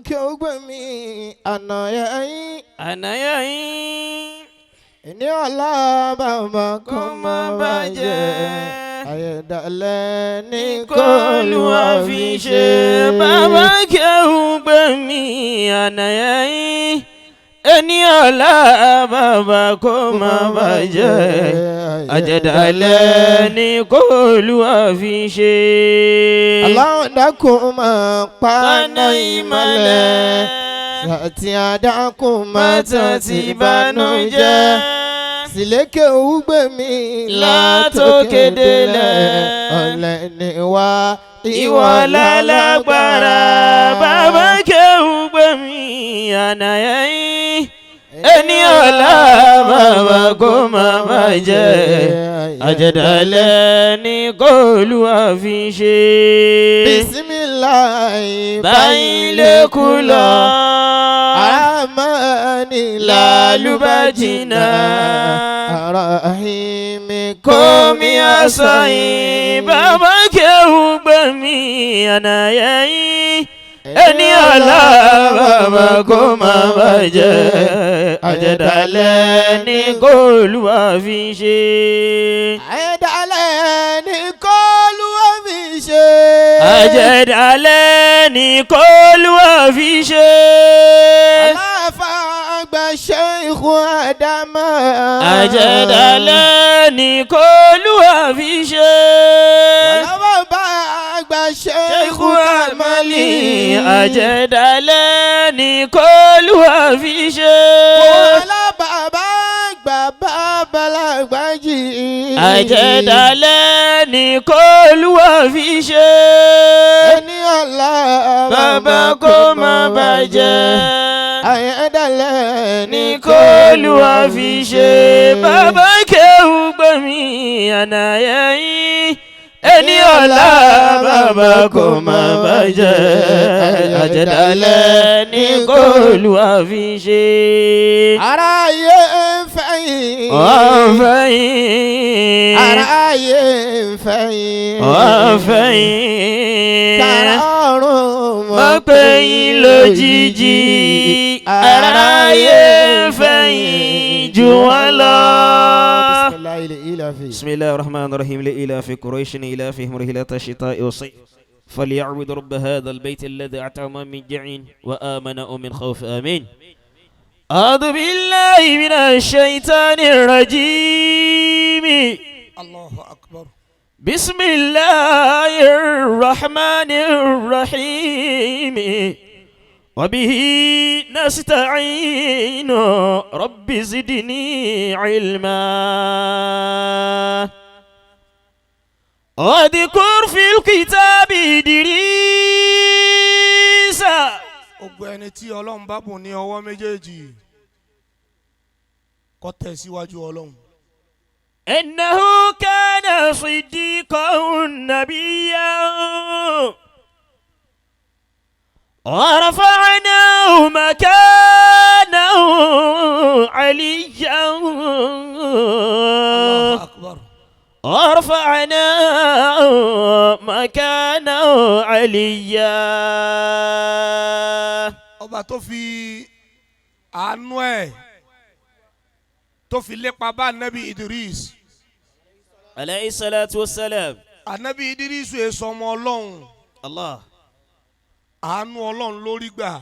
Kí o gbé mi ànáyẹ yín. Ànáyà yín. Ìní ọ̀la bàbá kò má bàjẹ́. Àyẹ̀dálẹ̀ ní k'Olúwa fi ṣe. Bàbá kí o gbé mi ànáyà yín. Ẹni ọ̀la bàbá kò má bàjẹ́. Àjẹ̀dálẹ̀ ní k'Olúwa fi ṣe. Aláwọ̀ dákun máa paná ìmọ̀lẹ̀. Sàtì àdákùn máa tàn tí ìbànújẹ́. Sílékè òwúgbè mi látòkè délẹ̀. Ọ̀lẹ ni wá. Ìwọ lálágbára. Bàbá kéwù gbé mi ànáyà yín. Ẹni ọ̀la bàbá kò má bàjẹ́. Àjẹ̀dálẹ̀ ní k'Olúwa fi ṣe. Bisimilayi. Báyìí lè kú lọ. Aramani Lálùbájìnà. Arahimi Kómi aṣọ yìí. Bàbá kéwù gbé mi ànáyà yín. Ẹni ọ̀la bàbá kò má bàjẹ́. Àjẹ̀dálẹ̀ ní k'Olúwa fi ṣe. Àyẹ̀dálẹ̀ ní k'Olúwa fi ṣe. Àjẹ̀dálẹ̀ ní k'Olúwa fi ṣe. Aláfa àgbà Ṣéìkù Ádámà. Àjẹ̀dálẹ̀ ní k'Olúwa fi ṣe. Ọlọ́bàbà àgbà Ṣéìkù Kàmálì. Àjẹ̀dálẹ̀ ní k'Olúwa fi ṣe. Ọlọ́bàbà àgbà Bàbálàgbájì. Àjẹ̀dálẹ̀ ní k'Olúwa fi ṣe. Ẹni ọ̀la Bàbá kò má bàjẹ́. Àyẹ̀dálẹ̀ Ní k'Olúwa fi ṣe. Bàbá kéwù gbé mi ànáyà yín. Ẹni ọ̀la bàbá kò má bàjẹ́. Àjẹ̀dálẹ̀ ní k'Olúwa fi ṣe. Aráyé ń fẹ́ yín. Ọ̀fẹ́ yín. Aráyé ń fẹ́ yín. Ọ̀fẹ́ yín. Tààrà ọ̀run Mọ̀ pé yín lójijì. Aráyé ń fẹ́ yín jù wọ́n lọ. Bismillahil بسم الله الرحمن الرحيم لإلاف قريش إلافهم رحلة الشتاء والصيف فليعبد رب هذا البيت الذي أطعمهم من جوع وآمنهم من خوف آمين. أعوذ بالله من الشيطان الرجيم. الله أكبر. بسم الله الرحمن الرحيم وبه نستعين رب زدني علما. واذكر في الكتاب إدريس. Gbogbo ẹni tí Ọlọ́run bá bùn ní ọwọ́ méjèèjì kó tẹ̀ síwájú Ọlọ́run. إنه كان صديقا نبيا ورفعناه مكانا عليا. الله أكبر. ورفعناه مكانا عليا. Ọba tó fi àánú ẹ̀ tó fi lépa bá anabi Idris. عليه الصلاة والسلام. Anabi Idris èso ọmọ Ọlọ́run. الله. Àánú Ọlọ́run lórí gbà.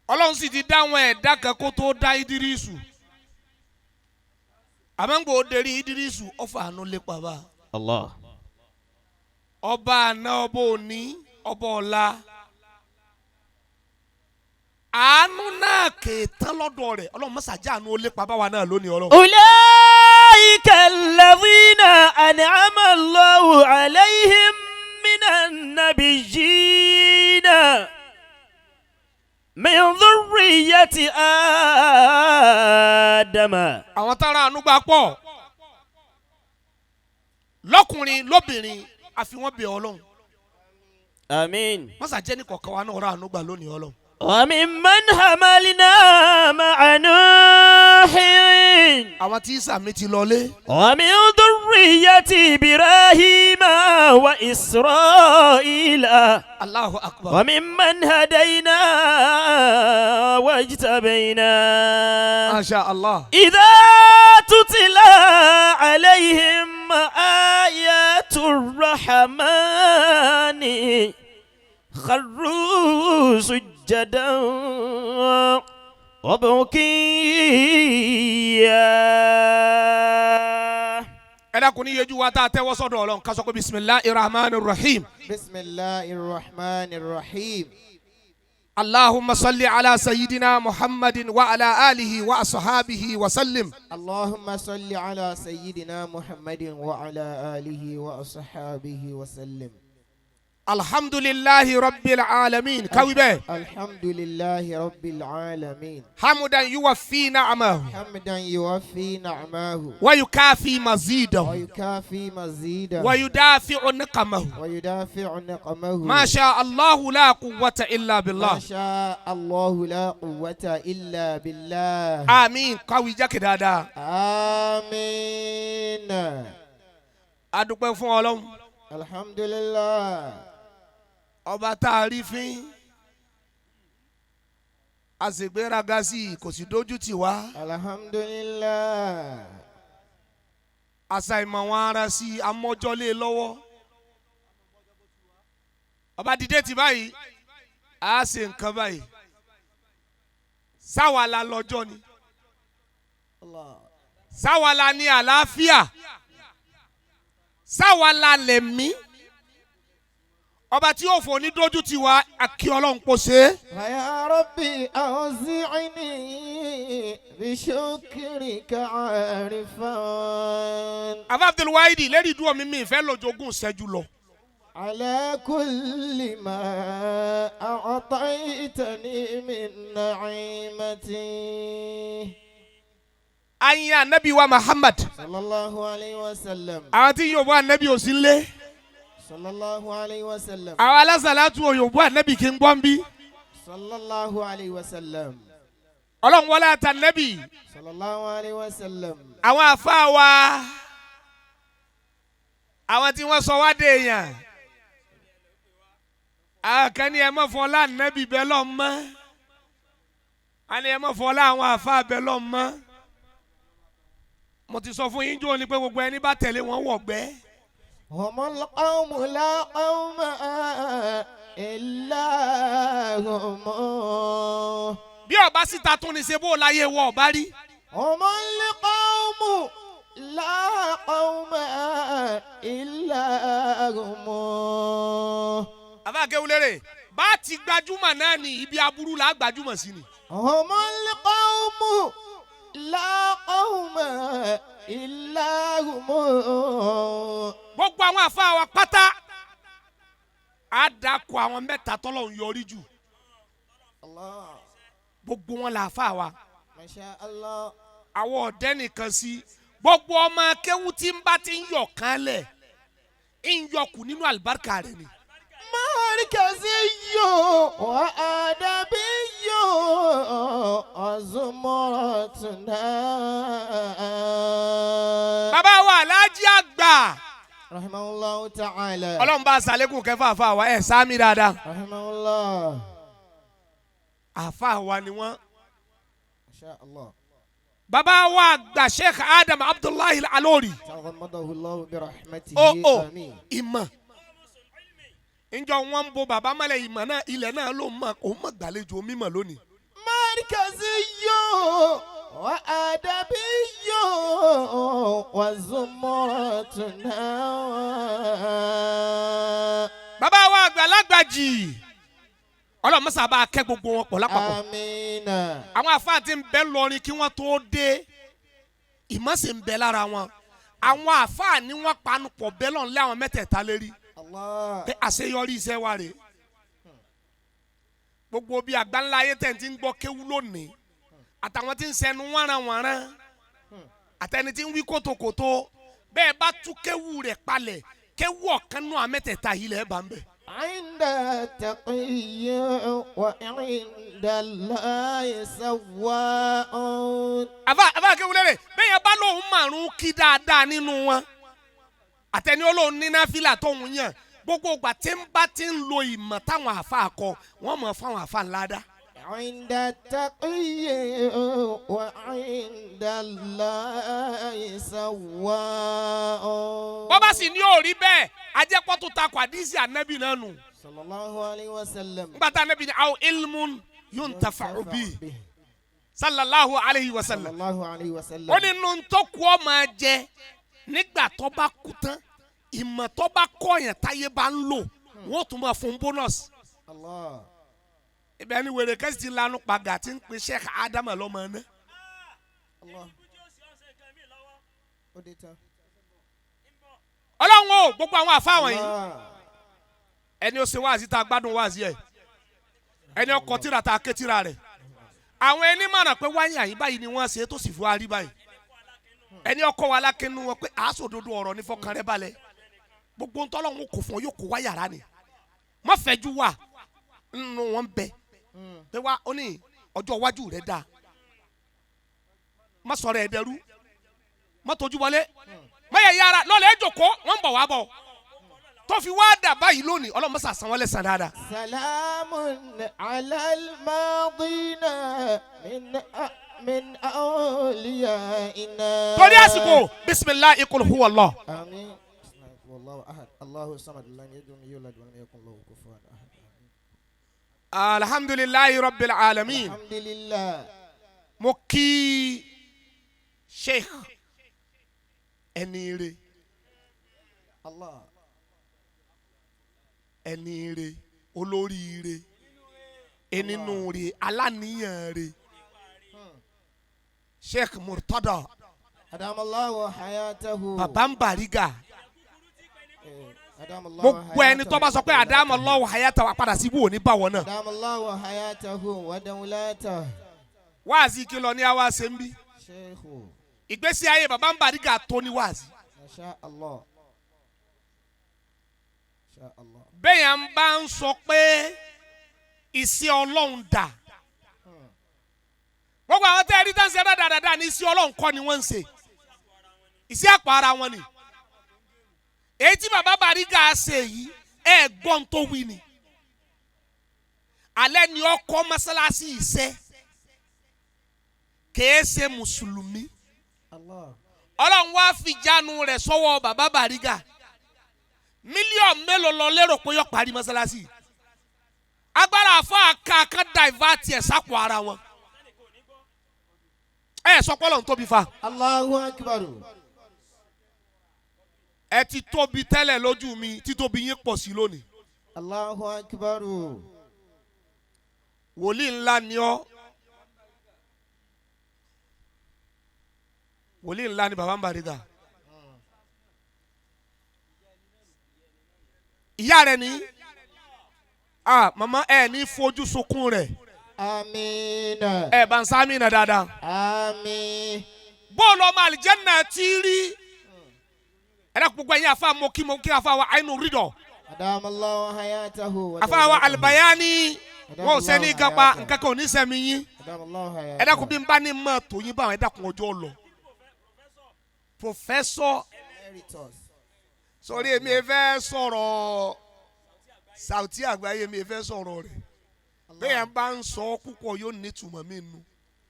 Ọlọ́run sì ti dá àwọn ẹ̀dá kan kó tó dá Idris. Àmọ́ ó derí Idris ó fa àánú lépa bá. الله. Ọba àná, ọba òní, ọba ọ̀la, àánú náà kèétán lọ́dọ̀ rẹ̀. Ọlọ́run mọ́sàájà àánú ó lépa báwa náà lónìí, Ọlọ́run. أولئك الذين أنعم الله عليهم من النبيين من ذرية آدم. Àwọn tára àánú gbà pọ̀ lọ́kùnrin lóbìnrin, àfi wọ́n bẹ̀ Ọlọ́run. آمين. Mọ́sàájẹ́ ní kọ̀ọ̀kan wa náà rà àánú gbà lónìí, Ọlọ́run. وممن حملنا مع نوح. Àwọn tí sàmì ti lọlé. ومن ذرية ذرية إبراهيم وإسرائيل Allahu akbar. وممن هدينا واجتبينا Masha Allah. إذا تتلى عليهم آيات الرحمن خروا سجدا وبكيا. Ẹ dákun ní yejú wa tá a tẹ́wọ́ sọ́dọ̀ Ọlọ́run ká sọ pé bisimilahi rahman rahim. بسم الله الرحمن الرحيم. Allahumma salli ala sayyidina Muhammadin wa ala alihi wa ashabihi wa sallim. اللهم صل على سيدنا محمد وعلى آله وأصحابه وسلم. Alhamdulillahi rabbil alamin. Káwí bẹ́ẹ̀. الحمد لله رب العالمين. Hamudan yuwaffi na'amahu. حمدا يوفي نعماه Wa yukafi mazidahu. ويكافي مزيده Wa yudafi'u niqamahu. ويدافع نقمه. Ma sha Allahu la quwwata illa ما billah. شاء الله لا قوة إلا بالله. Àmín. Káwí jákè dáadáa. آمين. A dúpẹ́ fún Ọlọ́run. الحمد لله. Ọba tá a rí fín. A sì gbéraga sí i kò sì dójú tì wá. الحمد لله. Àṣà ìmọ̀ wọn ara sí i amọ́jọ́lé lọ́wọ́. Ọba dìde ti báyìí a ṣe nǹkan báyìí sáwa la lọ́jọ́ ni الله. Sáwa la ní àlàáfíà sáwa la lẹ̀mí ọba tí yóò fò ní dójú tì wá àkí Ọlọ́run kò ṣe é. فيا ربي أوزعني بشكرك عارفا. Àfa Abdulwahidi lérí ìdúró mi mi ìfẹ́ lójoogun ìṣẹ́jú lọ. على كل ما أعطيتني من نعيمتي. Ayin anabi wa Muhammad. صلى الله عليه وسلم. Àwọn tí yóò bọ́ anabi ò sí lé. صلى الله عليه وسلم. Àwọn alásàlátù òyìnbó anabi kì í gbọ́n bí. صلى الله عليه وسلم. Ọlọ́run wọlé àtànẹ́bì. صلى الله عليه وسلم. Àwọn àfa wa àwọn tí wọ́n sọ wá dé èèyàn àwọn kan ní ẹ mọ̀ fọlá anabi bẹ́ẹ̀ lọ́ mọ́ àní ẹ mọ̀ fọlá àwọn àfa bẹ́ẹ̀ lọ́ mọ́. Mo ti sọ fún yín jọ́ ni pé gbogbo ẹni bá tẹ̀lé wọn wọ̀gbẹ́. هم القوم لا قوم إلا هم. Bí ọba síta tún ní ṣe bó láyé wọ ọba rí. هم القوم لا قوم إلا هم. Àbá akéwúlérè bá ti gbajúmọ̀ náà ni ibi aburú là á gbajúmọ̀ sí ni. هم القوم لا قوم إلا هم. Gbogbo àwọn àfa wa pátá á dákọ àwọn mẹ́ta tọ́lọ̀ ń yọrí jù. الله. Gbogbo wọn là àfa wa. ما شاء الله. Àwọn ọ̀dẹ́ nìkan sí gbogbo ọmọ akéwú tí ń bá ti ń yọ̀ kan lẹ̀ ń yọkù nínú àlùbáríkà rẹ̀ ni. مركزي وأدبي وزمرتنا. Bàbá wa aláàjì àgbà. رحمه الله تعالى. Ọlọ́run bá a sàlékún kẹfà àfa wa ẹ̀ sáámi dáadáa. رحمه الله. Àfa wa ni wọ́n. ما شاء الله. Bàbá wa àgbà Sheikh Adam Abdullahi Alori. تغمده الله برحمته. Ó ó آمين. Ìmọ̀ njọ wọn ń bo bàbá mọ́lẹ̀ ìmọ̀ náà ilẹ̀ náà ló mọ̀ òun mọ̀ gbàlejò mímọ̀ lónìí. مركزي وأدبي وزمرتنا. Bàbá wa àgbàlagbà jì Ọlọ́run mọ́sá bá a kẹ́ gbogbo wọn pọ̀ lápapọ̀. آمين. Àwọn àfáà ti ń bẹ lọrin kí wọ́n tó dé ìmọ̀ sì ń bẹ lára wọn àwọn àfáà ni wọ́n panupọ̀ bẹ́ẹ̀ lọ́n lé àwọn mẹ́tẹ̀ẹ̀ta lérí الله. Pé àṣeyọrí iṣẹ́ wa rèé. Gbogbo bíi àgbáńlá ayé tẹ̀ ń ti ń gbọ́ kéwú lónìí àtàwọn tí ń sẹnu wọ́nranwọ̀nran àtẹni tí ń wí kótókótó bẹ́ẹ̀ bá tú kéwú rẹ̀ palẹ̀ kéwú ọ̀kan nù àmẹ́tẹ̀ẹ̀ta yìí lẹ́ẹ̀ bá ń bẹ̀. عند التقي وعند الله سواء. Àfa àfa kéwú lérè bẹ́ẹ̀ yẹn bá lóun márùn kí dáadáa nínú wọn. Àtẹni olóhùn ní náfìlà tóun yàn gbogbo ìgbà tí ń bá ti ń lo ìmọ̀ táwọn àfa kọ wọ́n mọ̀ fáwọn àfa ńlá dá. عند التقي وعند الله سواء Bọ́bá sì ní òrí bẹ́ẹ̀ ajẹ́pọ̀ tó takò àdísì ànábì náà nù. صلى الله عليه وسلم. Nígbà tá ànábì ní aw ilmun yuntafa'u bihi sallallahu alayhi wa صلى sallam. الله عليه وسلم. Ó ní nu tó kú ọ máa jẹ nígbà tó bá kú tán ìmọ̀ tó bá kọ̀yàn táyé bá ń lò wọ́n tún máa fún bónọ́sì. الله. Ibẹ̀ ni wèrè kẹ́sì ti lanu pàgà tí ń pe Sheikh Adama lọ́mọ náà. الله. Ó dé tán. Ọlọ́run o gbogbo àwọn àfa wọ̀nyí Allah. ẹni ó ṣe wáàzí tá a gbádùn wáàzí ẹ ẹni ọkọ tíra tá a ké tíra rẹ̀ àwọn ẹni mọ̀nà pé wáyé àyín báyìí ni wọ́n ṣe tó sì fún wa rí báyìí ẹni ọkọ wa lákínú wọn pé àásòdodo ọ̀rọ̀ ní fọkàn rẹ balẹ̀ gbogbo ntọ́lọ́hún kò fún ọ yóò kó wá yàrá ni má fẹ́jú wà nínú wọn bẹ pé wá ó ní ọjọ́ iwájú rẹ dáa má sọ̀rọ̀ ẹ̀ dẹrú má tójú wọlé má yẹ yára lọ́lẹ̀ ẹ̀ jòkó wọ́n ń bọ̀ wá bọ̀ tó fi wá dà báyìí lónìí ọlọ́run mọ́sà san wọ́n lẹ́san dáadáa. سلام على الماضين من أوليائنا. Torí àsìkò bisimilahi kul huwa Allah. آمين. والله أحد الله الصمد لم يلد ولم يولد ولم يكن له كفوا أحد. Alhamdulilayi rabbil alamin. الحمد لله. Mo kí sheikh ẹni re الله. Ẹni re olóríire ẹnínú re aláníyàn re Sheikh Murtada. أدام الله حياته. Baba ń Bariga. أدام الله Gbogbo ẹni tó bá sọ pé àdámọ̀ lọ́wọ́ hayata wa padà sí ibú òní bá wọn náà. أدام الله حياته ودولته. Wáàzí kí lọ ní àwa ṣe ń bí شيخ. Ìgbésí ayé baba ń Bariga tó ní wáàzí. ما شاء الله ما شاء الله. Bẹ́ẹ̀ yẹn ń bá ń sọ pé ìsìn ọlọ́run dà gbogbo àwọn tẹ́ ẹ rí dáńsẹ́ dáadáa ní ìsìn ọlọ́run kọ́ ni wọ́n ń ṣe ìsìn àpò ara wọn ni èyí tí bàbá Bariga ṣe yìí ẹ gbọ́n tó wí ni alẹ́ ni ọkọ mọ́sálásí ìṣe kèé ṣe mùsùlùmí. الله. Ọlọ́run wá fi jánu rẹ̀ sọ́wọ́ bàbá Bariga mílíọ̀nù mélòó lọ lérò pé yọ parí mọ́sálásí agbára àfa àkàkàn divert ẹ̀ sápò ara wọn ẹ sọ pé Ọlọ́run tóbi fa. الله أكبر. Ẹ ti tóbi tẹ́lẹ̀ lójú mi títóbi yín pọ̀ sí lónìí. الله أكبر. Wòlíì ńlá ni ọ́ wòlíì ńlá ni bàbá ń Bariga ìyá rẹ̀ ní ah màmá ẹ ní fojú sunkún rẹ̀. آمين. Ẹ bá ń sáámi náà dáadáa. آمين. Bóòlù ọmọ àlìjẹ́nà ti rí ẹ dàpọ̀ gbogbo ẹ̀yin afa mo kí afa wa àìnú rídọ̀. أدام الله حياته. Afa wa alibayani wọn ò sẹ́ni gapa nǹkan kan ò ní sẹ́mi yín. أدام الله حياته. Ẹ dákun bí n bá ní mọ̀ tó yín báwọn ẹ dákun ọjọ́ lọ. Professor. Emeritus. Sọrí èmi ẹ fẹ́ sọ̀rọ̀ Sauty àgbáyé mi ẹ fẹ́ sọ̀rọ̀ rẹ̀ bẹ́ẹ̀ yẹn bá ń sọ púpọ̀ yóò nítumọ̀ mi nù.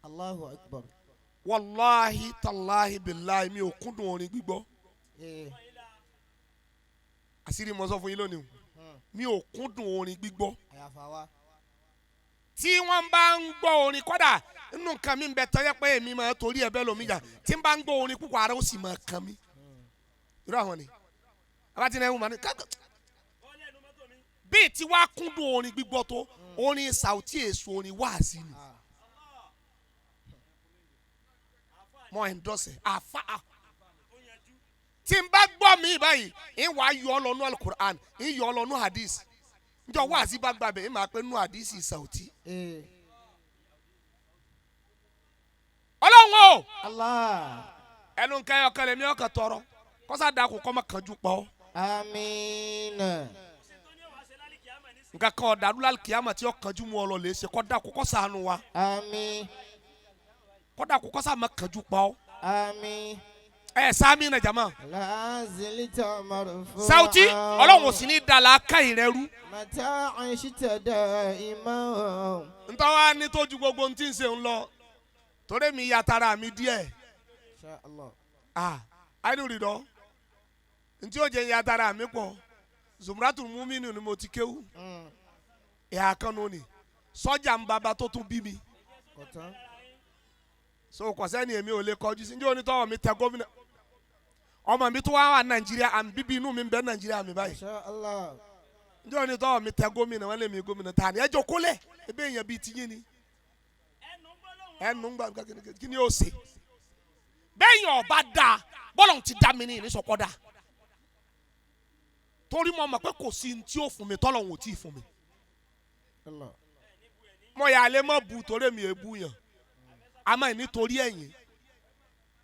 الله أكبر. Wàláhi tàláhi bìláhi mi ò kúndùn orin gbígbọ́. إيه. Àṣírí mo sọ fún yín lónìí o mi ò kúndùn orin gbígbọ́. Àyàfà wa. Tí wọ́n bá ń gbọ́ orin kọ́dà nínú nǹkan mi ń bẹ tọ́jú pé èmi máa torí ẹ bẹ́ẹ̀ lómi jà tí n bá ń gbọ́ orin púpọ̀ ara ó sì máa kan mi. Irú àwọn ni abájí náà ń wù mí kákó bíi tí wàá kúndùn orin gbígbọ́ tó orin Sauty èso orin wáàsí ni mọ ẹ̀ńdọ́sẹ̀ àfa tí n bá gbọ́ mi báyìí ń wàá yọ ọ lọ nú alukur'an ń yọ ọ lọ nú hadith njọ wáàsí bá gbàbẹ ń máa pẹ́ nú hadith Sauty. إيه. Ọlọ́run o. الله. Ẹnu nǹkan ẹ ọkàn lèmi ọkàn tọrọ kọ́sá dàkú kọ́ mọ́ kanjú pọ̀. آمين. Nǹkan kan ọ̀dàlú lálùkìyàmà tí ó kanjú mu ọ lọ lè ṣe kọ́ dàkú kọ́ ṣàánú wa. آمين. Kọ́ dàkú kọ́ sá mọ́ kanjú pọ̀. آمين. Ẹ sáámi nà jama. لا زلت مرفوعا. Sauti Ọlọ́run ò sì ní dàlá káyìn rẹ rú. متى عشت دائما. Ntọ́wá ní tójú gbogbo ohun tí ń ṣe ń lọ torí mi ya tara mi díẹ̀. إن شاء الله. Ah, àìní rìndọ́ ntí ó jẹ́ ya tara mi pọ̀ Zumratul Muminu ni mo ti kéwú. Ìhà kan nù ni sọ́jà ń baba tó tún bí mi. Kọ̀tán. So kò sẹ́ni èmi ò lè kọjú sí njẹ́ onítọ́wọ́ mi tẹ gómìnà ọmọ mi tó wá wà Nàìjíríà àmì bíbí inú mi ń bẹ Nàìjíríà mi báyìí. إن شاء الله. Njẹ́ onítọ́wọ́ mi tẹ gómìnà wọn lè mi gómìnà tani ẹ jókòó lẹ̀ ebe èèyàn bíi tiyín ni ẹnu ń gbà kí ni yóò ṣe bẹ́ẹ̀ yẹn ọba da bọ́lọ̀ ti dá mi ní ìnísọ̀kọ́ da torí mo mọ̀ pé kò sí ní tí ó fún mi tọ́lọ̀ ò tí ì fún mi. Allah. Mo yà lè mọ̀ bu torí mi èbu yàn àmọ́ nítorí ẹ̀yìn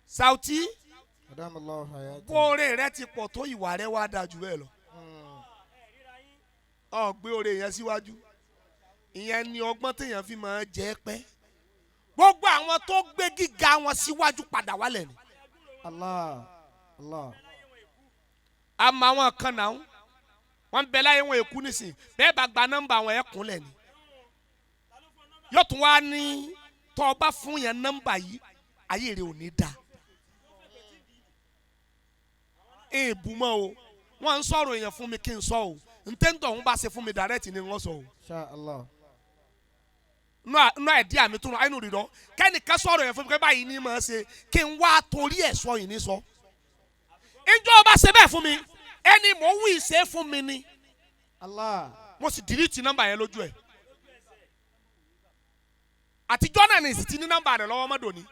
Sauti أدام الله حياته. bóore rẹ ti pọ̀ tó ìwà rẹ wá dáa jù bẹ́ẹ̀ lọ. Ọ gbé oore yẹn síwájú ìyẹn ni ọgbọ́n téèyàn fi máa jẹ́ pẹ́ gbogbo àwọn tó gbé gíga wọn síwájú padà wálẹ̀ ni. Allah. Allah. Àmọ́ àwọn kan náà wọ́n bẹ láyé wọn èkú nísìn bẹ́ẹ̀ bá gba nọ́mbà wọn ẹ̀ kúnlẹ̀ ni. Yóò tún wá ní tọ́ ọ bá fún yẹn nọ́mbà yìí ayé rẹ ò ní da. Èèbù mọ́ o wọ́n ń sọ̀rọ̀ èèyàn fún mi kí n sọ o ntẹ́ńtọ̀ ń bá ṣe fún mi direct ni wọ́n sọ o. إن شاء الله. Nú ẹ̀dí àmì tó nù ẹnu rírọ kẹ́nìkan sọ̀rọ̀ yẹn fún mi pé báyìí ní mọ̀ ẹ́ ṣe kí n wá torí ẹ̀ sọ yìí ní sọ. Ìjọ ọba ṣe bẹ́ẹ̀ fún mi ẹni mò ń wí ṣe fún mi ni Allah. mo sì dìlítì nọ́mbà yẹn lójú ẹ̀. Àtijọ́ náà ní ìsìtì ní nọ́mbà rẹ̀ lọ́wọ́ mọ́dọ̀ ni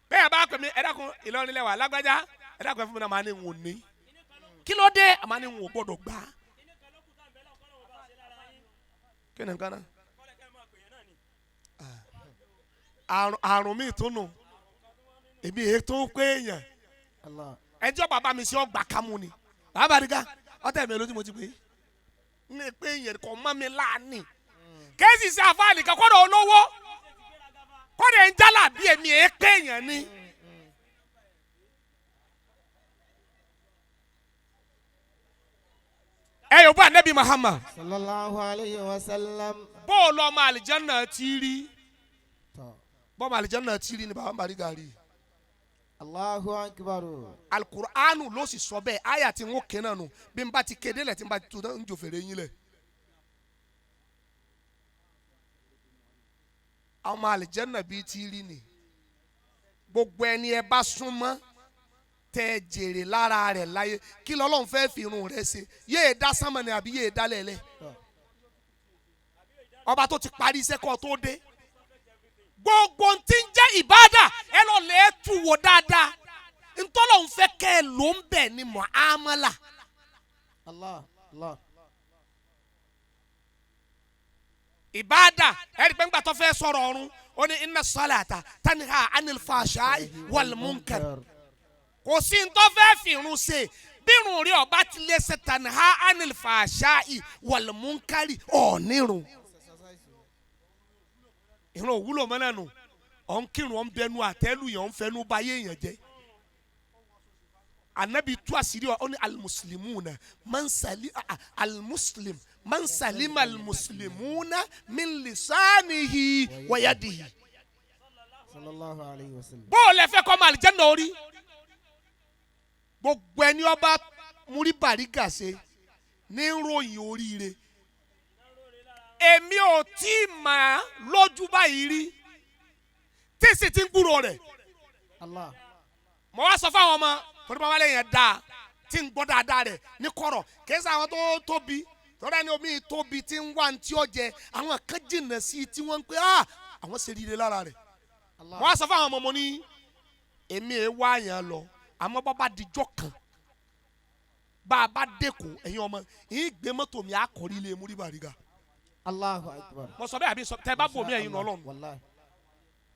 bẹ́ẹ̀ bá pè mí ẹ dákun Ìlọrin lẹ́wà lágbájá ẹ dákun ẹ fún mi náà màá ní n ò ní kí ló dé màá ní n ò gbọ́dọ̀ gbà. Kí ni nǹkan náà? Àrùn mi tún nù èmi èyí tó ń pé èèyàn. Allah. Ẹjọ́ bàbá mi sí ọgbà kámú ni bàbá àdìgá ọtẹ mi lójú mo ti pè é ní pé èèyàn kò mọ́ mi láàánì kéésì sí àfáàní kan kọ́dọ̀ olówó kọ́dọ̀ ń jálà bí èmi èé pé èèyàn ni. Ẹ yóò bá Ànábì Muhammad. Sallallahu alayhi wa sallam. Bóòlù ọmọ àlìjánnà ti rí Tọ́. bọ́ọ̀mù àlìjánnà ti rí ni bàbá Bariga rí. Allahu akbar. Alukur'anu ló sì sọ bẹ́ẹ̀ àyà tí ń wò ké náà nù bí n bá ti kéde lẹ̀ tí n bá ti tu náà ń jò fèrè yín lẹ̀. Ọmọ àlìjánnà bíi ti rí ni gbogbo ẹni ẹ bá súnmọ́ tẹ ẹ jèrè lára rẹ̀ láyé kí lọ́lọ́run fẹ́ fi irun rẹ̀ ṣe yéé dá sánmọ̀ ni àbí yéé dá lẹ̀lẹ̀. Tọ́. Ọba tó ti parí iṣẹ́ kọ́ tó dé gbogbo tí ń jẹ́ ìbádà ẹ lọ lè tu wò dáadáa ntọ́lọ̀ ń fẹ́ kẹ́ ẹ ló ń bẹ̀ ni muamala. Allah. Allah. Ìbádà ẹ rí pé ńgbà tó fẹ́ sọ̀rọ̀ ọ̀run ó ní inna salata tanha anil fahsha'i wal munkar kò sí ntọ́ fẹ́ fìrun ṣe bírun rí ọba ti lè ṣe tanha anil fahsha'i wal munkari ọ̀ọ́nìrun ìrun òwúlò mọ́nà nù ọ̀ ń kírun ọ̀ ń bẹnu àtẹ́lù yẹn ọ̀ ń fẹnu ba ayé yẹn jẹ́. Anabi tú àṣírí ọ ní alimuslimuna mansali alimuslim mansalima alimuslimuna min lisanihi wayadihi. Sallallahu alayhi wa sallam. Bó o lẹ fẹ́ kọ́ ọmọ àlìjánnà orí gbogbo ẹni ọba múrí Bariga ṣe ní ròyìn oríire èmi ò tí ì mà lójú báyìí rí tí sì ti ń gbúrò rẹ̀. Allah. Mo wá sọ fáwọn ọmọ torí bàbá lẹ́yìn ẹ̀ dáa tí ń gbọ́ dáadáa rẹ̀ ní kọ̀rọ̀ kìí ṣe àwọn tó tóbi torí ẹni omi tóbi tí ń wá ní tí ó jẹ àwọn kan jìnnà sí i tí wọ́n ń pè á àwọn ṣe rire lára rẹ̀. Allah. Mo wá sọ fáwọn ọmọ mo ní èmi ẹ̀ wá yẹn lọ àmọ́ bàbá dijọ́ kan bá a bá dẹ́kun ẹ̀yin ọmọ yìí gbé mọ́tò mi àkọ́rí ilé múrí Bariga. Allahu akbar. Mo sọ bẹ́ẹ̀ àbí sọ tẹ́ bá bò mí ẹ̀yin nù Ọlọ́run. Wallahi.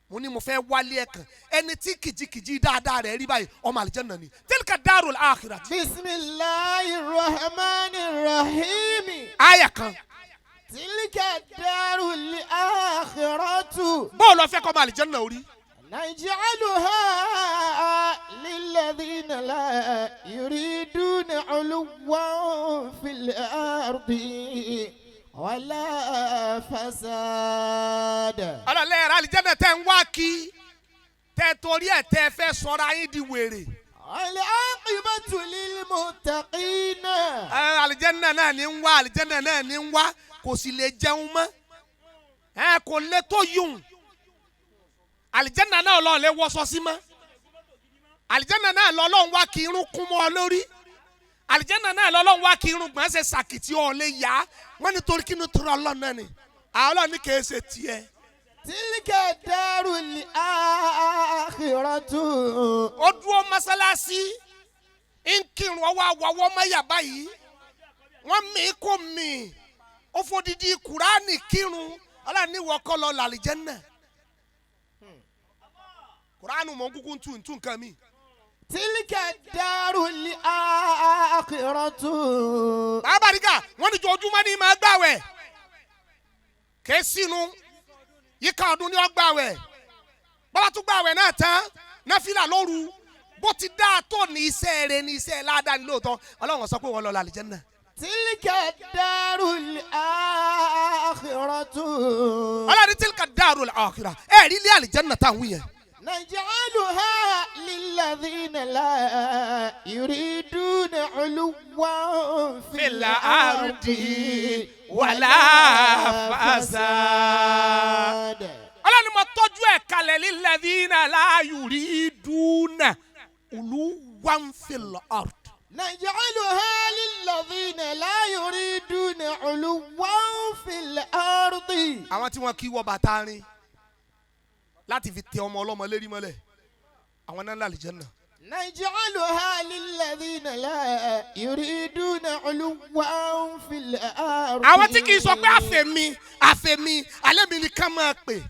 Mo ní mo fẹ́ wálé ẹ̀ kan ẹni tí kìjikìji dáadáa rẹ̀ rí báyìí ọmọ àlìjánnà ni tilka darul akhirati. Bismillahir rahmanir rahim. Àyà kan. Tilka darul akhiratu. Bóòlù ọ̀fẹ́ kọ́ ọmọ àlìjánnà orí. Naj'aluha lil للذين لا يريدون علوا في الأرض ولا فسادا. Ọlọ́lẹ́ ẹ̀rọ àlìjẹ́nà tẹ́ ń wá kí tẹ́ torí ẹ̀ tẹ́ fẹ́ sọ̀rọ̀ ayé di wèrè. العاقبة للمتقين. Ẹ, àlìjẹ́nà náà ní ń wá, àlìjẹ́nà náà ní ń wá, kò sì lè jẹun mọ́, ẹ kò lè tó yùn. Àlìjẹ́nà náà lọ́ọ́ lè wọṣọ sí mọ́. Àlìjẹ́nà náà lọ́lọ́run wá kí irun kún mọ́ ọ lórí. Àlìjẹ́nà náà lọ́lọ́run wá kí irun gbọ̀n ṣe sàkìtì ọ̀ lè yá wọ́n ní torí kí ni torí Ọlọ́run náà ni àwọn Ọlọ́run ní kì í ṣe tiẹ̀. تلك الدار الآخرة. Ó dúró mọ́sálásí ń kírun, ọwọ́ àwọ̀wọ́ mọ́yà báyìí, wọ́n mí kò mí, ó fòdìdí Kùránì kírun. Ọlọ́run ní wọ́kọ́ lọ làlìjẹ́nà. Kùránì mọ̀ ń kúkú ń tu nǹkan mi. تلك الدار الآخرة. Bàbá rígà wọ́n ní jọjúmọ́ ní máa gbàwẹ̀ kèé sínú yíká ọdún ní ó gbàwẹ̀. Bàbá tún gbàwẹ̀ náà tán, náfìlà lóru, bó ti dáa tó ní iṣẹ́ rẹ̀ ní iṣẹ́ ládàá ní lóòótọ́, Ọlọ́run sọ pé wọ́n lọ làlìjẹ́nà. تلك الدار الآخرة. Ọlọ́run tilka darul akhirah, ẹ̀ rí ilé àlìjẹ́nà táwọn yẹn. نجعلها للذين لا يريدون علوا في الأرض ولا فساد. Ọlọ́run mo tọ́jú ẹ̀ kalẹ̀ lilladhina la yuriduna uluwan fil ard. نجعلها للذين لا يريدون علوا في الأرض. Àwọn tí wọn kì í wọ bàtà rin láti fi tẹ ọmọ ọlọ́mọ lérí mọ́lẹ̀, àwọn náà lálìjẹ́nà. نجعلها للذين لا يريدون علوا في الأرض. Àwọn tí kì í sọ pé àfẹ̀mí àfẹ̀mí alẹ́ mi ni ká máa pè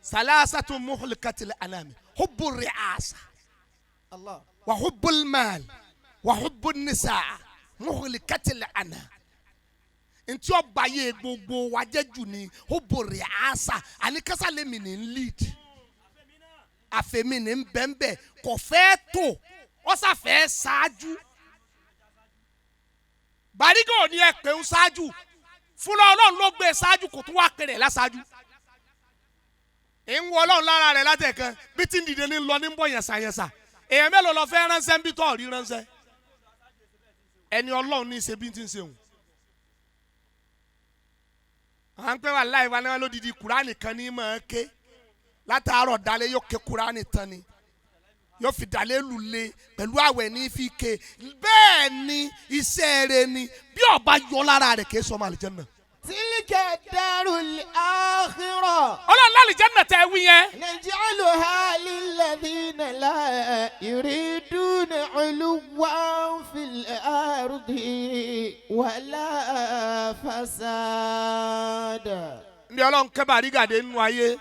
salasatu muhlikatil anami hubbu ri'asa الله wa hubbul mal wa hubbun nisaa muhlikatil anam. Ntí ọba yẹ gbogbo wa jẹ́ jù ní hubbu ri'asa, àní kásálẹ̀ mi ní lead, àfẹ̀mí ní bẹ́ẹ̀nbẹ́ẹ̀, kò fẹ́ tó ọ̀sàfẹ́ ṣáájú. Bàrígà ò ní ẹ pé ń ṣáájú fúnra Ọlọ́run ló gbé ṣáájú, kò tún wá pèrè láṣáájú. Ń wọ Ọlọ́run lára rẹ̀ látẹ̀kan bí tí ń dìde ní lọ ní ń bọ̀ yẹ̀sàyẹ̀sà. Èèyàn mélòó lọ fẹ́ ránṣẹ́ ń bí tọ́ rí ránṣẹ́? Ẹni Ọlọ́run ní í ṣe bí tí ń ṣe òun. À ń pẹ́ wà láì wá náà lódìdí Kùránì kan ní máa ké látàárọ̀ dalẹ̀, yóò ké Kùránì tán ni yóò fi dalẹ̀ lulẹ̀ pẹ̀lú àwẹ̀ ní fi ké. Bẹ́ẹ̀ ni iṣẹ́ rẹ̀ ni bí ọba yọ lára rẹ̀ kì í sọmọ àlìjẹ́nà. تلك الدار الآخرة. Ọlọ́run lálìjẹ́nà tẹ́ wí yẹn. نجعلها للذين لا يريدون علوا في الأرض ولا فسادا. Nbí Ọlọ́run kẹ́ Bàrígàdé nínú ayé,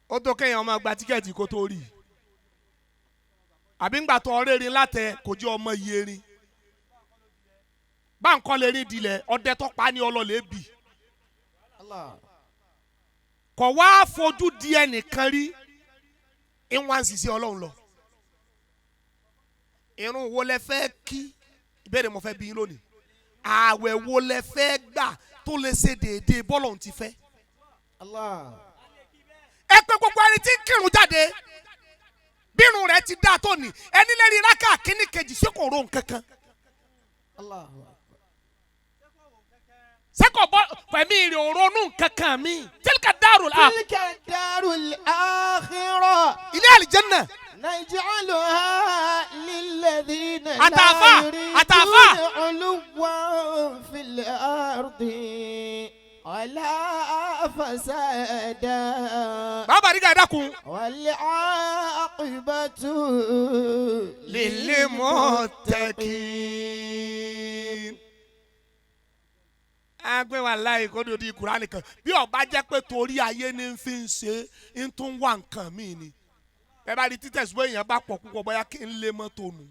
ó tó kéèyàn máa gba tíkẹ́ẹ̀tì kó tó rí i, àbí ńgbà tó ọ̀rẹ́rin látẹ kò jẹ́ ọmọ iye rin báńkọ́ lè rí dilẹ̀ ọdẹ tó pa ní ọlọ́lẹ̀ bì. الله Kọ̀ wá fojú di ẹnìkan rí ìwọ̀n àṣìṣe Ọlọ́run lọ. Irun wo lẹ fẹ́ kí? Ìbéèrè mo fẹ́ bí yín lónìí. Ààwẹ̀ wo lẹ fẹ́ gbà tó lè ṣe déédéé bọ́lọ̀ ti fẹ́? الله Ẹ pé gbogbo ẹni tí ń kírun jáde, bírun rẹ ti dáa tó ní ẹni lérí rákà kíní kejì, ṣé kò ro nǹkan kan? الله أكبر. Ṣé kò bọ́ pẹ̀mí rẹ̀ ò ronú nǹkan kan mi? Tilka darul akhirah. تلك الدار الآخرة. Ilé àlìjẹ́nà. نجعلها للذين لا أتعفى، يريدون أتعفى. علوا في الأرض ولا فسادا. Bàbá rí gàdá kun. والعاقبة للمتقين. Agbẹ́ wa láì kó dòdì Kúránì kan bí ọba jẹ́ pé torí ayé ni ń fi ń ṣe ń tún wá nǹkan míì ni. Ẹ bá rí títẹ̀síwọ́ èèyàn bá pọ̀ púpọ̀, bóyá kí n lé mọ́tò nù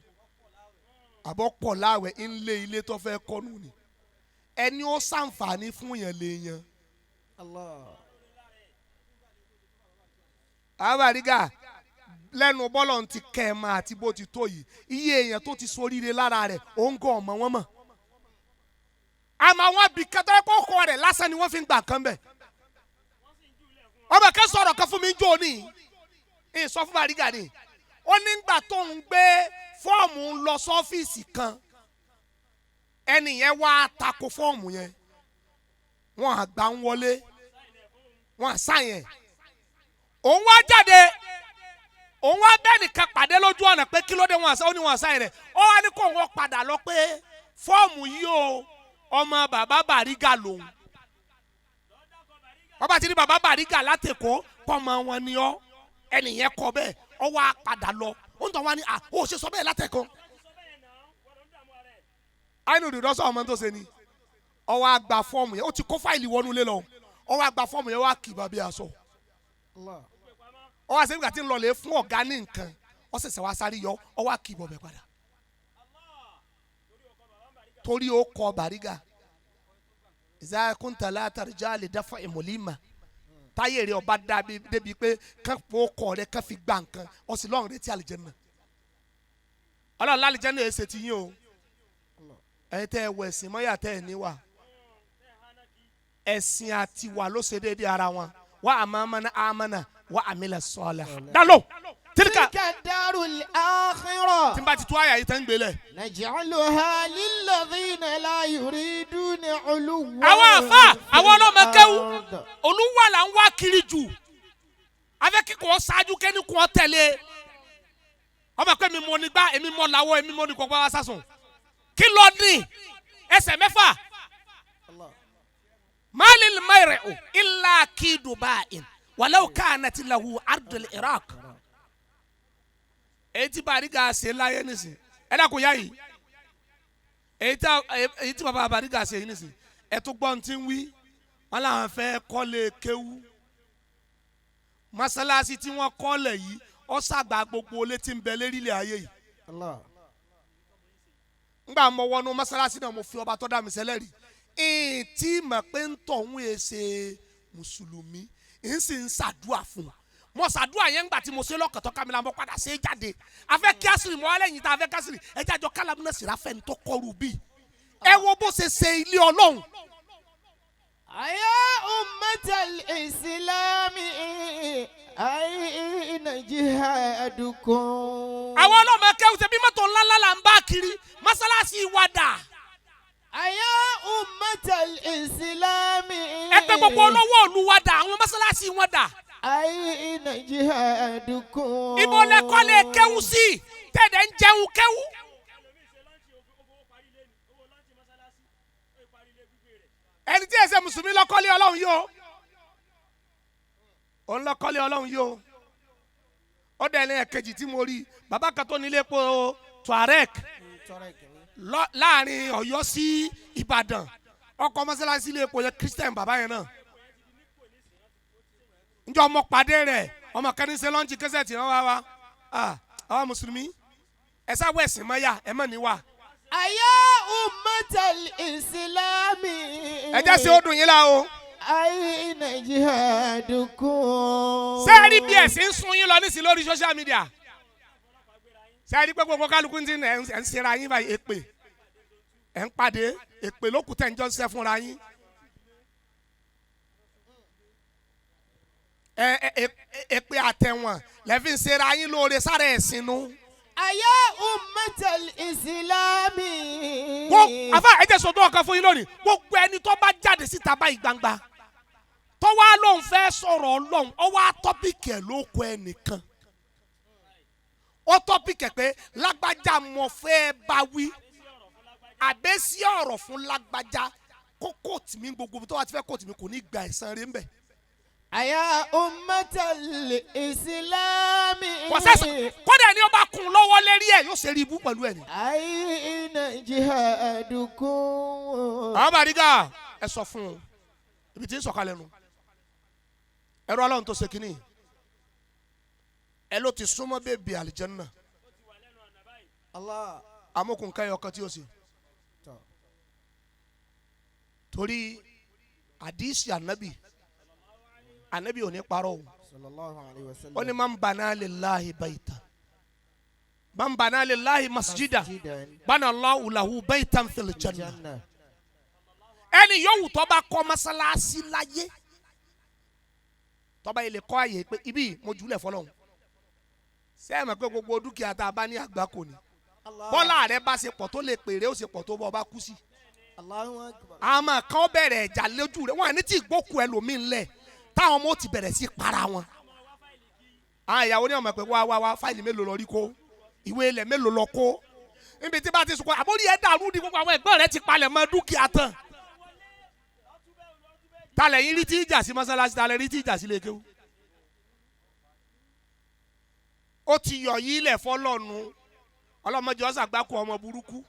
àbọ̀ pọ̀ láwẹ̀ ń lé ilé tó fẹ́ kọ́ nù ni. Ẹni ó ṣàǹfààní fún yẹn lè yan. الله Àbárígà Lẹ́nu bọ́lọ̀ ti kẹ́ ẹ máa àti bó ti tó yìí, iye èèyàn tó ti soríire lára rẹ̀ ó ń gọ́ ọmọ wọn mọ̀. Àmọ́ àwọn abìkẹ́tọ́ ẹ̀kọ́ kọ rẹ̀ lásán ni wọ́n fi ń gbà kan bẹ̀. Ọmọ kan sọ̀rọ̀ kan fún mi jó ní ì sọ fún Bariga ni ó ní gbà tó ń gbé fọ́ọ̀mù ń lọ sọ́fíìsì kan, ẹnì yẹn wá tako fọ́ọ̀mù yẹn, wọ́n àgbà ń wọlé, wọ́n àṣàyẹn, òun wá jáde, òun wá bẹ́ẹ̀ nìkan pàdé lójú ọ̀nà pé kí ló dé wọn àṣà, ó ní wọn àṣàyẹn rẹ̀, ó wá ní kó wọn padà lọ pé fọ́ọ̀mù yìí o, ọmọ bàbá Bariga lòun. Bàbá ti ní bàbá Bariga látẹ̀kọ́ kọ́mọ wọn ni ọ́, ẹnìyẹn kọ bẹ́ẹ̀, ọ wá padà lọ, ó ń tọ́ wá ní à ó ṣe sọ bẹ́ẹ̀ látẹ̀kọ́. Àìní òdòdó sọ ọmọ tó ṣe ni ọ wá gba fọ́ọ̀mù yẹn, ó ti kó fáìlì wọnú ilé lọ, ọ wá gba fọ́ọ̀mù yẹn, wá kì í bàbí aṣọ, ọ wá sẹ́yìn tí ń lọ lè fún ọ̀gá ní nǹkan, ọ ṣẹ̀ṣẹ̀ wá sáré yọ, ọ wá kì í bọ̀ bẹ̀ padà torí ó kọ Bariga. Ìzákúntàlá àtàrìjà lè dáfọ ìmọ̀límà táyé rẹ ọba débi pé kán fún ọkọ rẹ kán fi gba nǹkan, ọ sì lọ́run retí àlìjẹ́nà. Ọlọ́run lálìjẹ́nà ẹ̀ ṣe ti yín o, ẹ̀yin tẹ́ ẹ wọ ẹ̀sìn mọ́yà tẹ́ ẹ níwà, ẹ̀sìn àti wà ló ṣe déédéé ara wọn. Wà á máa mọ́nà àmọ́nà wà á mílẹ̀ sọ́ọ̀lẹ̀ dalo tilka الدار الآخرة tí n bá ti tú àyà yìí tán ń gbélé. نجعلها للذين لا يريدون علوا Àwọn àfa في àwọn ọlọ́mọ kẹ́wù الأرض. olúwa là ń wá kiri jù, afẹ́ kíkọ́ ṣáájú kẹ́ni kọ́ tẹ̀lé ọmọ pé mi mọ nígbà, èmi mọ làwọ̀, èmi mọ ní kọ́kọ́ wá sásùn kí lọ ní ẹsẹ̀ mẹ́fà. Allah. Máàlì mẹ́rẹ̀ o ilà kí dubai wàlẹ́wò káànà ti lahu ardul Iraq. Èyí tí Bariga ṣe láyé nísìn, ẹ dákun yá yìí, èyí tí bàbá Bariga ṣe yìí nísìn, ẹ tún gbọ́n tí ń wí, wọn làwọn fẹ́ kọ́lé kéwú mọ́sálásí tí wọ́n kọ́lẹ̀ yìí, ó ṣàgbà gbogbo ilé tí ń bẹ lérílẹ̀ ayé yìí. Allah. Ngbà mo wọnú mọ́sálásí náà, mo fi ọba tó dá mi sẹ́lẹ̀ rí ẹ̀ẹ́n tí mà pé ń tọ̀ ń wé ṣe mùsùlùmí, ń sì ń ṣàdúà fún un. Mo ṣàdúà yẹn ńgbà tí mo ṣe lọ́kàn tó kámi la, mo padà ṣe é jáde. Afẹ́ kí àṣírí mo wá lẹ́yìn tá a fẹ́ kásìrì ẹ jájọ kálámù náà sì ráfẹ́ ń tó kọrù bí ẹ wo bó ṣe ṣe ilé Ọlọ́run. أيا أمة الإسلام أين جهادكم؟ Àwọn ọlọ́mọ kẹ́wù ṣe bí mọ́tò ńláńlá là ń bá kiri, mọ́sálásí wa dà? أيا أمة الإسلام Ẹ pé gbogbo olówó ìlú wa dà? Àwọn mọ́sálásí wọn dà? أين جهادكم؟ Ibo lẹ kọ́lé kéwú sí tẹ̀dẹ̀ ń jẹun kéwú? Ẹni tí ẹsẹ̀ mùsùlùmí lọ́kọ́lé Ọlọ́run yìí o, òun lọ́kọ́lé Ọlọ́run yìí o. Ó dẹ̀ ní ẹ̀kejì tí mo rí bàbá kan tó nílé epo Tuareg láàrin Ọ̀yọ́ sí Ìbàdàn, ọkọ̀ mọ́sálásí ilé epo yẹn, Christian bàbá yẹn náà, njẹ́ ọmọ pàdé rẹ̀, ọmọ kan ní ṣe lọ́njì kẹsẹ̀ tí wọ́n wá wá. Ah, àwọn mùsùlùmí ẹ sáwọ́ ẹ̀sìn mọ́yà ẹ mọ̀ níwà. أيا أمة الإسلام Ẹ jẹ́ sí ó dùn yín la o. أين جهادكم؟ Sẹ́ẹ̀rí bí ẹ̀sìn ń sun yín lọ nísìnyí lórí social media? Sẹ́ẹ̀rí pé gbogbo kálukú ń ti ẹ̀ ń ṣera yín báyìí, èpè ẹ̀ ń pàdé, èpè lókùtẹ̀ ń jọ ń ṣẹ́ fúnra yín. Ẹ ẹ èpè àtẹ̀wọ̀n lẹ́fí ń ṣera yín lóore sára ẹ̀sìn nu. أيا أمة الإسلام Wọ́n àfa ẹ jẹ́ sọ́dọ̀ ọ̀kan fún yín lónìí, gbogbo ẹni tó bá jáde síta báyìí gbangba tó wá lóun fẹ́ sọ̀rọ̀ Ọlọ́run, ó wá tọ́pìkì ẹ̀ ló kọ ẹnìkan, ó tọ́pìkì ẹ̀ pé lágbájá mo fẹ́ bá wí, àbẹ́sí ọ̀rọ̀ fún lágbájá, kó kóòtù mi, gbogbo tó wá ti fẹ́ kóòtù mi kò ní gba ẹ̀san rẹ̀ ń bẹ̀. أيا أمة الإسلام Kò sẹ́sàn kódà ẹni ó bá kún un lọ́wọ́ lérí ẹ̀ yóò ṣe rí ibú pẹ̀lú ẹ̀ ni. أين جهادكم؟ Àwọn Bariga ẹ sọ fún un ibi tí ń sọ̀kalẹ̀ nu, ẹ̀rọ Ọlọ́run tó ṣe kínní ẹ ló ti súnmọ́ bèbè àlìjẹ́nnà. Allah. Amókun kẹyọ kan tí ó sì torí àdìsí ànábì, ànábì ò ní parọ́ o. Sallallahu alayhi wa sallam. Ó ní man bana lillahi baytan man bana lillahi masjida Masjidan. bana Allahu lahu baytan fil janna. Janna. Ẹni yòówù tó bá kọ́ mọ́sálásí láyé tó bá yẹ lè kọ́ àyè pé ibi mo jùlẹ̀ fọlọ́hún sẹ́yìn mọ̀ pé gbogbo dúkìá tá a bá ní àgbá kò ní Allah. bọ́lá rẹ bá ṣe pọ̀ tó lè pèrè ó ṣe pọ̀ tó bọ́ ọba kú sí. Allahu akbar. Àmọ́ kan bẹ̀rẹ̀ ẹ̀jà lójú rẹ̀ wọ́n àní tí ìgbókù ẹlòmíín lẹ̀ táwọn ọmọ ó ti bẹ̀rẹ̀ sí para wọn. Àwọn ìyàwó ní ọmọ pé wá wá wá fáìlì mélòó lọ rí kó ìwé ilẹ̀ mélòó lọ kó níbi tí bá ti sùn kọ́ àbórí ẹ̀ dàrú ni gbogbo àwọn ẹ̀gbọ́n rẹ̀ ti palẹ̀ mọ́ dúkìá tán. Talẹ̀ yín rí tí ìjà sí mọ́sálásí talẹ̀ rí tí ìjà sí lẹ́kẹ́wò. Ó ti yọ̀ yí ilẹ̀ fọlọ́nu ọlọ́mọdé ọ̀sàgbákò ọmọ burúkú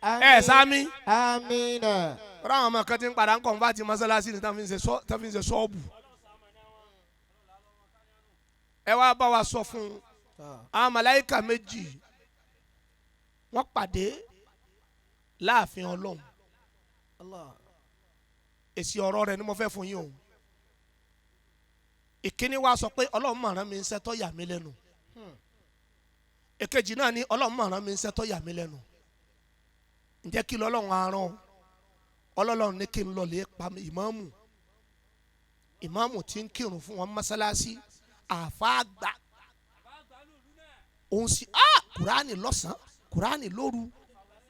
ẹ̀ sámi Amina. rọ àwọn ọmọ kan ti ń padà ń kọ̀ǹfàtì mọ́sálásí ni tán fi ń ṣe ṣọ́ọ̀bù. Ẹ wá bá wa sọ fún un àwọn màláíkà méjì wọ́n pàdé láàfin Ọlọ́run. Allah. Èsì ọ̀rọ̀ rẹ̀ ni mo fẹ́ fún yín o. Ìkíní wa sọ pé Ọlọ́run mà rán mi ń ṣẹ́ tó yà mí lẹ́nu. Èkejì náà ni Ọlọ́run mà rán mi ń ṣẹ́ tó yà mí lẹ́nu. Ǹjẹ́ kí lọ́lọ́run arán Ọlọ́run ní kí n lọ lè pa ìmáàmù ìmáàmù tí ń kírun fún wọn mọ́sálásí àáfàá àgbà òun sì kùránì lọ́sàn-án kùránì lóru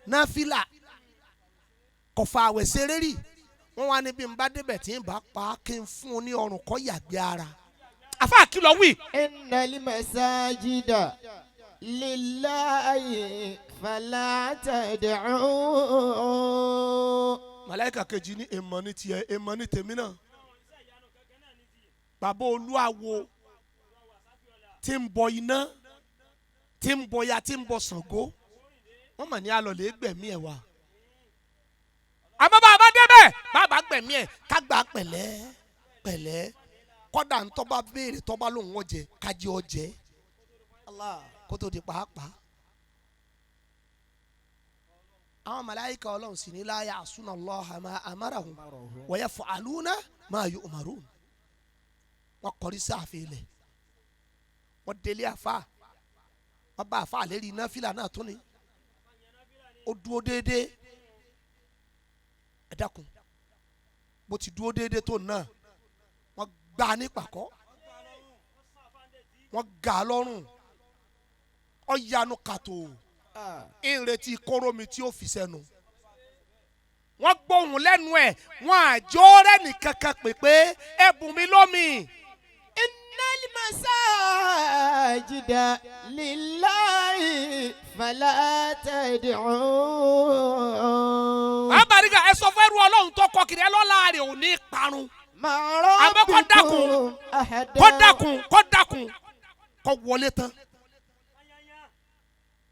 náfìlà kọfà àwẹ̀ ṣeré rì wọ́n wá níbi ń bá débẹ̀ tí ń bá pa kí n fún un ní ọrùn kọ́ yàgbé ara àáfàá kìlọ̀ wí. Innal masajida lillahi fala tad'u. Màláíkà kejì ní èèmọ̀ ní tiẹ̀ èèmọ̀ ní tèmi náà bàbá olúwawo tí ń bọ iná tí ń bọ ya tí ń bọ Ṣàngó wọ́n mọ̀ ní alọ̀lẹ́ gbẹ̀mí ẹ̀ wá àmọ́ bàbá débẹ̀ bàbá gbẹ̀mí ẹ̀ kágbà pẹ̀lẹ́ pẹ̀lẹ́ kọ́dà ń tọ́ba béèrè tọ́ba lòun ọ̀jẹ̀ kájí ọ̀jẹ̀ kó tó di pàápàá. Àwọn màláíkà Ọlọ́run sì ní la ya'suna Allaha ma amarahum wa yaf'aluna ma yu'marun. Wọ́n kọrí sáàfin ilẹ̀ wọ́n délé àfa wọ́n bá àfa àlérí iná fìlà náà tún ni ó dúró déédéé. Ẹ dákun bó ti dúró déédéé tó náà wọ́n gbá a ní pàkọ́ wọ́n gà á lọ́rùn ó yanu kàtó ìrètí kóró mi tí ó fi sẹ́nu wọ́n gbóhùn lẹ́nu ẹ̀ wọ́n àjọ rẹ̀ nìkankan pè pé ẹ̀bùn mi lómi. Innal masajida lillahi fala tad'u. Àbáríga ẹ sọ fún ẹrú Ọlọ́run tó kọ kiri ẹ lọ́la rẹ̀ ò ní parun. Àmọ́ kó dákun kó dákun kó dákun kó wọlé tán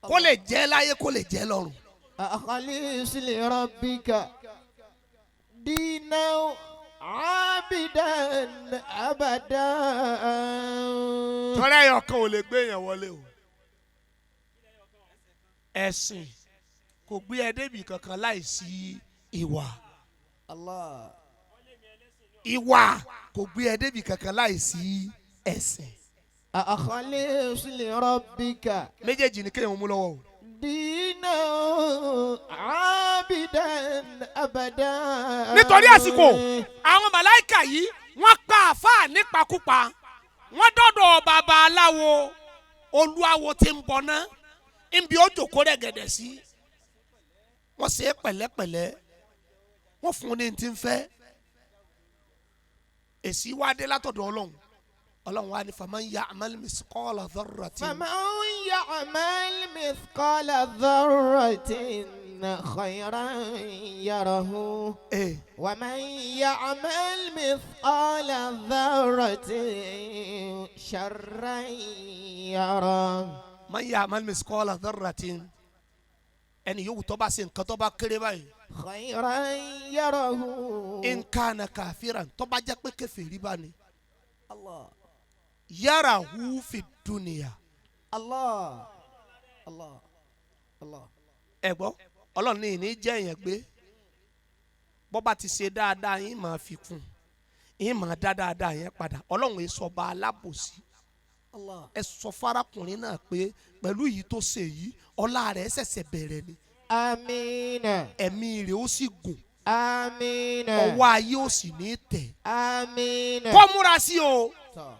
kó lè jẹ́ láyé kó lè jẹ́ lọ́run. أخلص لربك دينا عابدا أبدا. Tọ́lá ẹ̀yọ̀ kan ò lè gbé èèyàn wọlé o. Ẹ̀sìn kò gbé ẹ débi kankan láìsí ìwà. Allah. Ìwà kò gbé ẹ débi kankan láìsí ẹ̀sìn. أخلص لربك Méjèèjì ni kéèyàn mú lọ́wọ́ o. دينا عابدا أبدا. Nítorí àsìkò àwọn màláìkà yìí wọ́n pa àáfàá nípakúpa wọ́n dọ̀dọ̀ bàbá aláwo olúwawo tí ń bọ̀ ná níbi ó jòkó rẹ̀ gẹ̀dẹ̀ sí wọ́n ṣe é pẹ̀lẹ́pẹ̀lẹ́ wọ́n fún un ní ti ń fẹ́ èsì wá dé látọ̀dọ̀ Ọlọ́run Ọlọ́run wá ní faman ya'mal misqala dharratin. فمن يعمل مثقال ذرة خيرا يره ومن يعمل مثقال ذرة شرا يره. Man ya'mal misqala dharratin ẹni yòówù tó bá ṣe nǹkan tó bá kéré báyìí. خيرا يره. In kana kafiran tó bá jẹ́ pé kèfèrí bá ní. الله Yarahu fi dunya. الله الله الله. Ẹ gbọ́ Ọlọ́run ní ìní jẹ́ èèyàn gbé bọ́ bá ti ṣe dáadáa yín máa fi kún Ìyẹn máa dá dáadáa yẹn padà. Ọlọ́run èso ọba alábòsí. Allah. Ẹ sọ fárákùnrin náà pé pẹ̀lú èyí tó ṣe yìí, ọlá rẹ̀ ṣẹ̀ṣẹ̀ bẹ̀rẹ̀ ni. Amina. Ẹ̀mí rẹ̀ ó sì gùn. Amina. Ọwọ́ ayé ó sì ní tẹ̀. Amina. Kó múra sí o. Tọ́.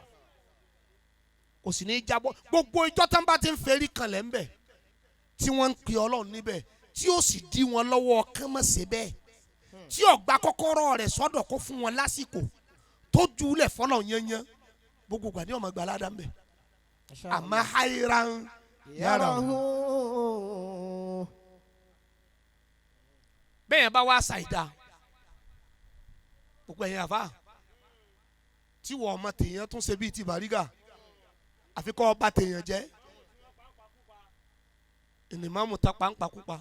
Kò sì ní í jábọ́. Gbogbo ìjọ tán bá ti ń ferí kanlẹ̀ ńbẹ̀, tí wọ́n ń pe Ọlọ́run níbẹ̀, tí ó sì dí wọn lọ́wọ́ kán mọ̀ sí bẹ́ẹ̀, tí ó gba kọ́kọ́rọ́ rẹ̀ sọ́dọ̀ kó fún wọn lásìkò tó júlẹ̀ fọlọ́ yányán, gbogbo ìgbà ní ọmọ ìgbà aládàá ńbẹ̀. Masha àmọ́ Allah. hairan yàrá Yarahu. Bẹ́ẹ̀ yẹn bá wá ṣàìdá, gbogbo ẹ̀yin àfa tí wọ́n ọmọ tèèyàn tún ṣe bíi ti Bàrígà, àfi kọ́ ọba tèèyàn jẹ́ ìnìmọ̀mù ta pàǹpàkúpa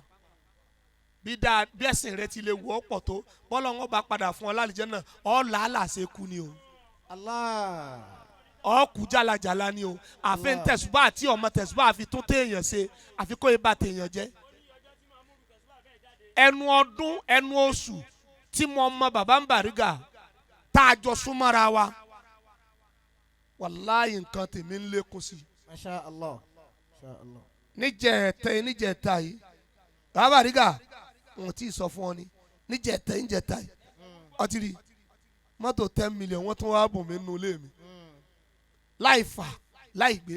bí dáa bí ẹ̀sìn rẹ ti lè wọ́ pọ̀ tó, bọ́lá wọn bá padà fún ọ lálìjẹ́ náà, ọ làálàá ṣe kú ni o. Allah. Ọ kú jálajàla ni o. Àfi ń tẹ̀sùbá àti ọmọ tẹ̀sùbá àfi tún téèyàn ṣe, àfi kó ibà téèyàn jẹ́. Ẹnu ọdún, ẹnu oṣù tí mo mọ bàbá ń Bàrígà tá a jọ súnmọ́ra wa, wàláyé nǹkan tèmi ń lékún sí i. Masha Allah. Masha Allah. Níjẹ̀ẹ́tẹ̀ níjẹ̀ẹ́ta yìí, bàbá Bàrígà, wọn tí ì sọ fún ọ ni níjẹ̀ẹ́tẹ̀ níjẹ̀ẹ́ta yìí, ọtí rí mọ́tò 10 million, wọ́n tún wá bùn mí nínú ilé mi láì fà láì gbé.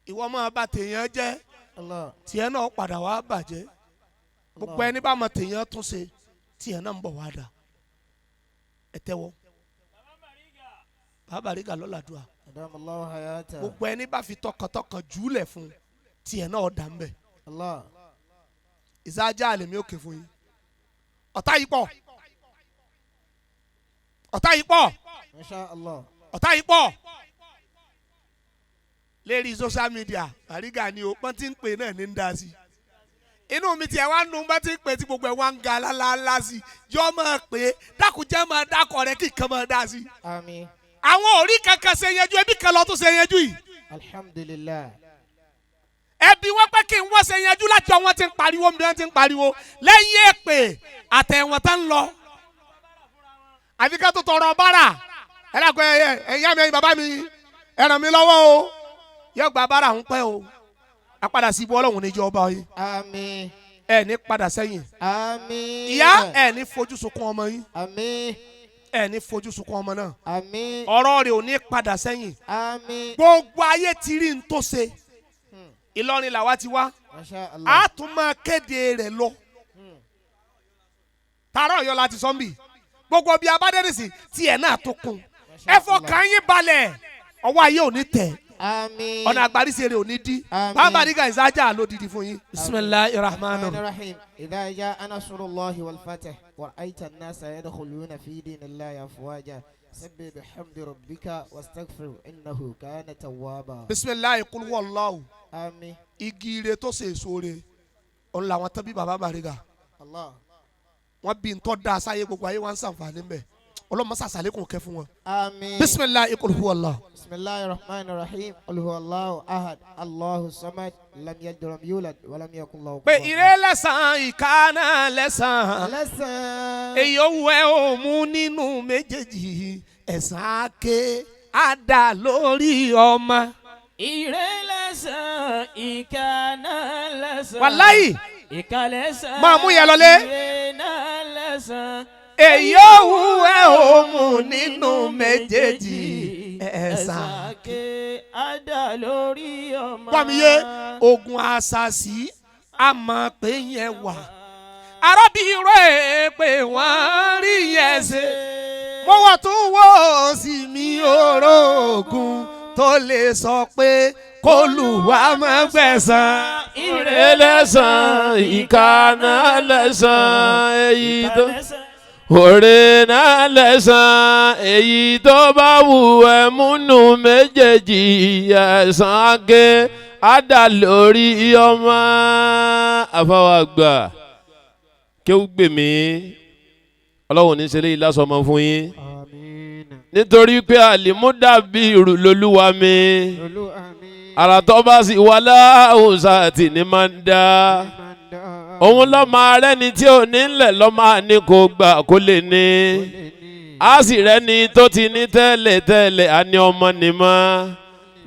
Ìwọ máa bá tèèyàn jẹ́, Allah. tiẹ̀ náà padà wá bàjẹ́. Gbogbo ẹni bá mọ tèèyàn tún ṣe, tiẹ̀ náà ń bọ̀ wá dà. Ẹ tẹ́wọ́, bàbá Bàrígà lọ́làdúrà. Adamallahu hayata. Gbogbo ẹni bá fi tọkàntọkàn jùúlẹ̀ fún, tiẹ̀ náà dà ń bẹ̀. Allah. Ìsáájà àlèmí òkè fún yín. Ọ̀tá yìí pọ̀, ọ̀tá yìí pọ̀. Masha Allah. Ọ̀tá yìí pọ̀ lérí social media. Bàrígà ni o, pọ́n tí ń pè náà ní ń dá sí i. Inú mi tiẹ̀ wá nu bá ti ń pè tí gbogbo ẹ̀ wá ń ga lálálá sí i. Yọ máa pè é, dákúnjẹ́ máa dákọ̀ rẹ kí nǹkan máa dá sí i. Àmín. Àwọn òrí kankan ṣe yanjú, ẹbí kan lọ tó ṣe yanjú yìí. Alhamdulillah. Ẹbí wọn pé kí n wọ́n ṣe yanjú láti ọ, wọn ti ń pariwo bí wọ́n ti ń pariwo lẹ́yìn èpè àtẹ̀wọ̀n tá ń lọ. Àfi ká tó tọrọ bára ẹ dàgbọ́. Ẹ ẹ ìyá mi, ẹ̀yin bàbá mi, ẹ ràn mí lọ́wọ́ o. Yóò gba bára ń pẹ́ o. Apadà sí ibú Ọlọ́run níjọ́ ọba yín. Àmín. Ẹ ní padà sẹ́yìn. Àmín. Ìyá, ẹ ní fojú sunkún ọmọ yín. Àmín. Ẹ ní fojú sunkún ọmọ náà. Àmín. Ọ̀rọ̀ rẹ̀ ò ní padà sẹ́yìn. Àmín. Gbogbo ayé ti rí n tó ṣe. Ìlọrin làwa ti wá. Masha Allah. A tún máa kéde rẹ̀ lọ tààrà Ọ̀yọ́ láti sọ́nbì, gbogbo bíi abádẹ́rìsì tiẹ̀ náà tó kún. Ẹ fọkàn yín balẹ̀, ọwọ́ ayé ò ní tẹ̀. Àmín. Ọ̀nà àgbàrísí rẹ̀ ò ní dí. Àmín. Bàbá Bariga, ìsájà lódìdí fún yín. Bisimilahi rahman الرحمن الرحيم. إذا جاء نصر الله والفتح ورأيت الناس يدخلون في دين الله أفواجا سبح بحمد ربك واستغفر إنه كان توابا. Bisimilahi kul huwallahu. آمين. Igi ire tó ṣe èso re òun làwọn tán bí bàbá Bariga. الله. Wọn bí ntọ́ da sáyé, gbogbo ayé wọn ń sànfàní mbẹ. Ọlọ́mọ sàṣàlékún kẹ́ fún wọn. آمين. Bisimilahi kul huwallahu. بسم الله الرحمن الرحيم. قل هو الله أحد الله الصمد لم يلد ولم يولد ولم يكن له Pé كفوا ire lẹ́sàn-án, ìkànnà lẹ́sàn-án. لسان. Èyí ó wẹ́ ó mú nínú méjèèjì, ẹ̀sán àké á dà lórí ọmọ. Ire lẹ́sàn, ìkà náà lẹ́sàn. Wàláyì. Ìkà lẹ́sàn. Máa mú yẹn lọlé. Ire náà lẹ́sàn. Èyí ó wẹ́ ó mú nínú méjèèjì, ẹ̀sán àké á dà lórí ọmọ. Gbọ́ mi yé, ogun àṣàṣì a mọ̀ pé yẹn wà. Arábìnrin pé wọ́n rí yẹn ṣe. Mo wọ̀ tún wò sí mi orógùn tó lè sọ pé kólùwà máa gbẹ̀san. Ire Lẹ́sàn, ìkà náà lẹ́sàn, èyí ìkà tó lẹ́sàn. òrè náà lẹ́sàn, èyí tó bá wù ẹ́ múnú méjèèjì, ẹ̀san àgé á dà lórí ọmọ. Àfọwọ́gbà kéwú gbèmí, Ọlọ́run ní ṣẹlẹ̀ yìí lásọmọ fún yín. آمين. Nítorí pé àlìmúdàbí lolúwa mi. Olú àmín. Àrà tó bá sì wà láhùsà tì ní máa ń dá. Òun lọ́mọ arẹ́ni tí ò ní ńlẹ̀ lọ́mọ àní kò gbà kó lè ní. Ó lè ní. A sì rẹ́ni tó ti ní tẹ́lẹ̀ tẹ́lẹ̀ a ní ọmọ ni mọ́.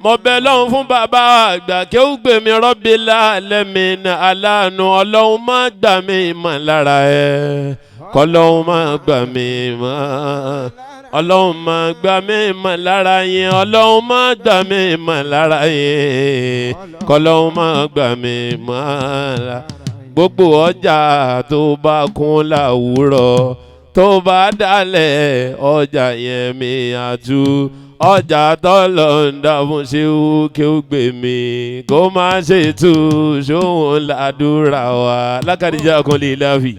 Mo bẹ lọ́hùn fún bàbá àgbà kí ó gbè mí rọ́bì lálẹ́mí ní aláàánú ọlọ́hun má gbà mí mọ́ lára ẹ̀ kọ́lọ́hun má gbà mí mọ́ ọlọ́hun má gbà mí mọ́ lára yín ọlọ́hun má gbà mí mọ́ lára yín kọ́lọ́hun má gbà mí mọ́ lára gbogbo ọjà tó bá kún láwùrọ̀ tó bá dalẹ̀ ọjà yẹn mi àtú ọjà tọ́lọ̀ ń dá fún ṣéwú kí ó gbè mí kó má ṣe tú ṣóhun làdúrà wa lákàdíjà kan lè láfi.